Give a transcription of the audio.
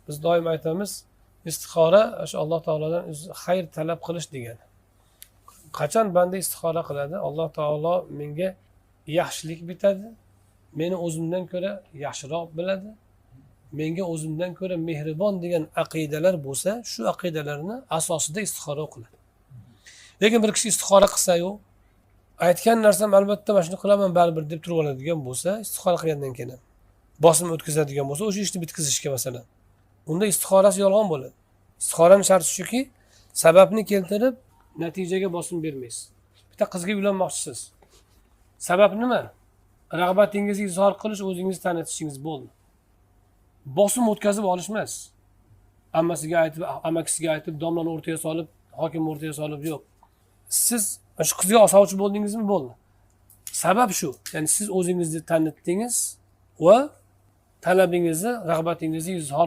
Biz doim aytamiz, istixora o'sha Alloh taolodan xayr talab qilish degani. Qachon banda istixora qiladi? Alloh taolo menga yaxshilik bitadi, meni o'zimdan ko'ra yaxshiroq biladi, menga o'zimdan ko'ra mehribon degan aqidalar bo'lsa, shu aqidalarni asosida istixora o'qiladi. Lekin bir kishi istixora qilsa-yu, aytgan narsam albatta mana shuni qilaman baribir deb turib oladigan bo'lsa, istixora qilgandan keyin ham bosim o'tkazadigan bo'lsa, o'sha ishni bitkazishga masalan, unda istixorasi yolg'on bo'ladi. Istixorani sharti shuki, sababni keltirib natijaga bosim bermaysiz. Bitta qizga uylanmoqchisiz. Sabab nima? Rag'batingizni izhor qilish, o'zingizni tanitishingiz bo'ldi. Bosim o'tkazib olish emas. Ammasiga aytib, amakisiga aytib, domlani o'rtaga solib, hokimni o'rtaga solib, yo'q. Siz shu qizga sovchi bo'ldingizmi, bo'ldi. Sabab shu. Ya'ni siz o'zingizni tanitdingiz va talabingizni, rag'batingizni izhor